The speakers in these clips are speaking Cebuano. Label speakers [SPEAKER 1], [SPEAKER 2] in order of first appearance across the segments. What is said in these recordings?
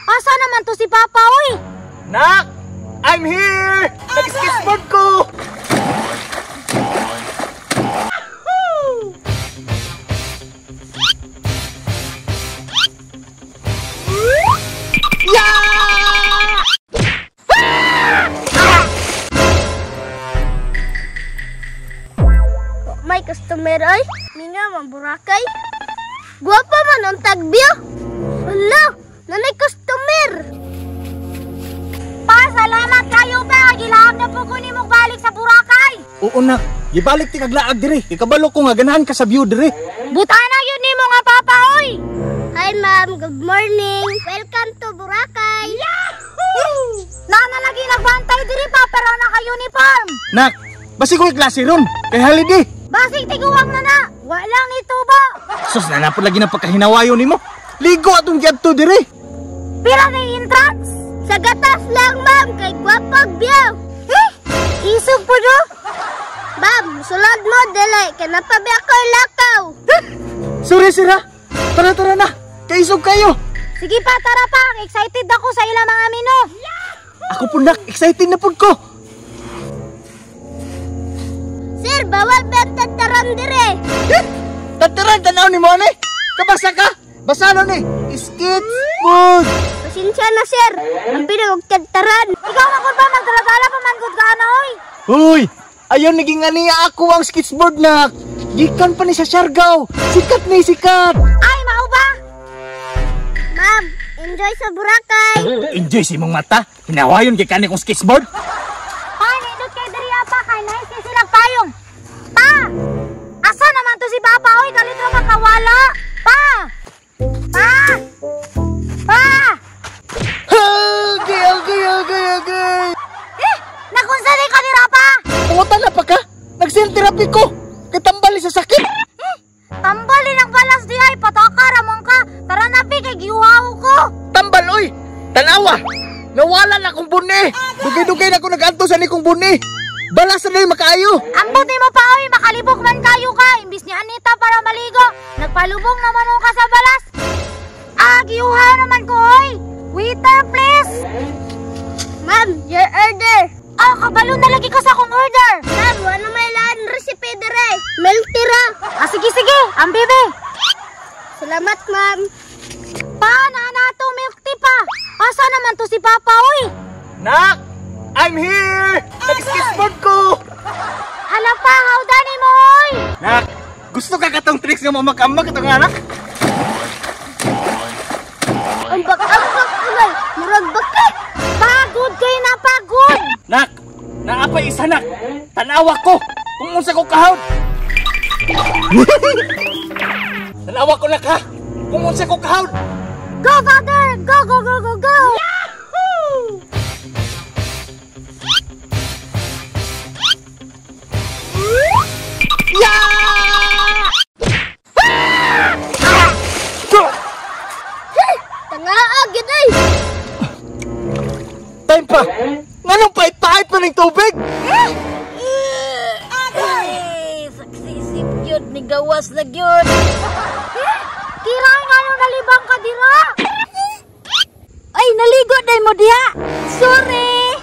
[SPEAKER 1] Asa naman to si Papa, oy?
[SPEAKER 2] Nak! I'm here! Nag-skateboard ko! Yeah!
[SPEAKER 3] May customer ay, minga man Boracay. Guwapa man ang tagbiyo. Hala, nanay customer.
[SPEAKER 1] Pa, salamat kayo pa. Gilahom na po ko nimo balik sa Boracay.
[SPEAKER 2] Oo nak, gibalik ti kaglaag diri. Ikabalo ko nga ganahan ka sa view diri.
[SPEAKER 1] Butana yun nimo nga papa oy.
[SPEAKER 3] Hi ma'am, good morning. Welcome to Boracay.
[SPEAKER 1] Yahoo! Nana lagi nagbantay diri pa pero naka-uniform.
[SPEAKER 2] Nak, basig ko klase ron. Kay holiday.
[SPEAKER 1] Basig tiguwang na na. Walang itubo.
[SPEAKER 2] Sus, na napod lagi na pagkahinawayon nimo. Ligo atong giadto diri.
[SPEAKER 1] Pila kay entrance?
[SPEAKER 3] Sa gatas lang ma'am, kay gwapag biyaw.
[SPEAKER 1] Eh, isog po do.
[SPEAKER 3] Ma'am, sulod mo dili kay napabi ako lakaw.
[SPEAKER 2] Sorry sira. Tara tara na. Kaisog kayo.
[SPEAKER 1] Sige pa, tara pa. Excited ako sa ilang mga menu.
[SPEAKER 2] Ako po nak, excited na pud ko.
[SPEAKER 3] Sir, bawal ba ang tataran dire?
[SPEAKER 2] Eh? Tataran, tanaw ni mo, ni? Kabasa ka? Basa no ni? Skateboard!
[SPEAKER 3] Pasensya na, sir. Ang pinag tataran.
[SPEAKER 1] Ikaw man pa, magdala-dala pa man gud ka na, oy.
[SPEAKER 2] Uy! Ayaw, naging aniya ako ang skateboard na. Gikan pa ni sa Siargao. Sikat ni, sikat.
[SPEAKER 1] Ay, mao ba?
[SPEAKER 3] Ma'am, enjoy sa Boracay.
[SPEAKER 2] Enjoy sa imong mata. Hinawayon kay kani kong skateboard.
[SPEAKER 1] Panindot kay diri pa kay nice kay silang payong. Pa! Asa naman to si Papa oy kalit ra makawala. Pa! Pa! Pa!
[SPEAKER 2] Agay, agay, agay, agay.
[SPEAKER 1] Eh, nakunsa ni ka dira pa?
[SPEAKER 2] Pangutan na pa ka? Nag-cell therapy ko. Kitambal sa sakit.
[SPEAKER 1] Eh, tambal din ang balas di ay pataka ramon ka. Tara na pi kay giuhaw ko.
[SPEAKER 2] Tambal oy. Tanawa. Nawala na akong buni. Dugay-dugay na ako nag-anto sa nikong buni. Balas na yung makaayo.
[SPEAKER 1] Ambot nimo pa oy, makalibog man kayo ka. Imbis ni Anita para maligo, nagpalubong naman ka sa balas. Ah, giuhaw naman ko oy. Waiter please.
[SPEAKER 3] Ma'am, your order.
[SPEAKER 1] Ah, kabalo na lagi ka sa akong order.
[SPEAKER 3] Ma'am, wala may laan recipe dire. Milk tea ra.
[SPEAKER 1] Ah, sige sige, ang bebe.
[SPEAKER 3] Salamat, ma'am.
[SPEAKER 1] Pa, na to milk tea pa. Asa naman to si Papa oy?
[SPEAKER 2] Nak, I'm here. Nag-skateboard ko.
[SPEAKER 1] Hala pa, howda ni mo oy.
[SPEAKER 2] Nak, gusto ka katong tricks nga mamakambak katong anak?
[SPEAKER 3] Ambak-ambak unay, murag bakit?
[SPEAKER 1] Pagod kay na pagod.
[SPEAKER 2] Nak, naapay isa nak. Tanawa ko kung unsa ko kahawd. Tanawa ko nak ha. Kung unsa ko kahawd.
[SPEAKER 1] Go father, go go go go go.
[SPEAKER 2] Yahoo! Yeah!
[SPEAKER 3] Tangaa gid ay.
[SPEAKER 2] Time pa. Nganong pait-pait pa ning tubig?
[SPEAKER 1] Ay, saksisip gyud ni gawas na gyud. Kira nga nalibang ka dira. Ay, naligo day mo diha. Sorry.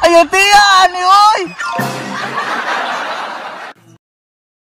[SPEAKER 2] Ayaw tiya ani oy.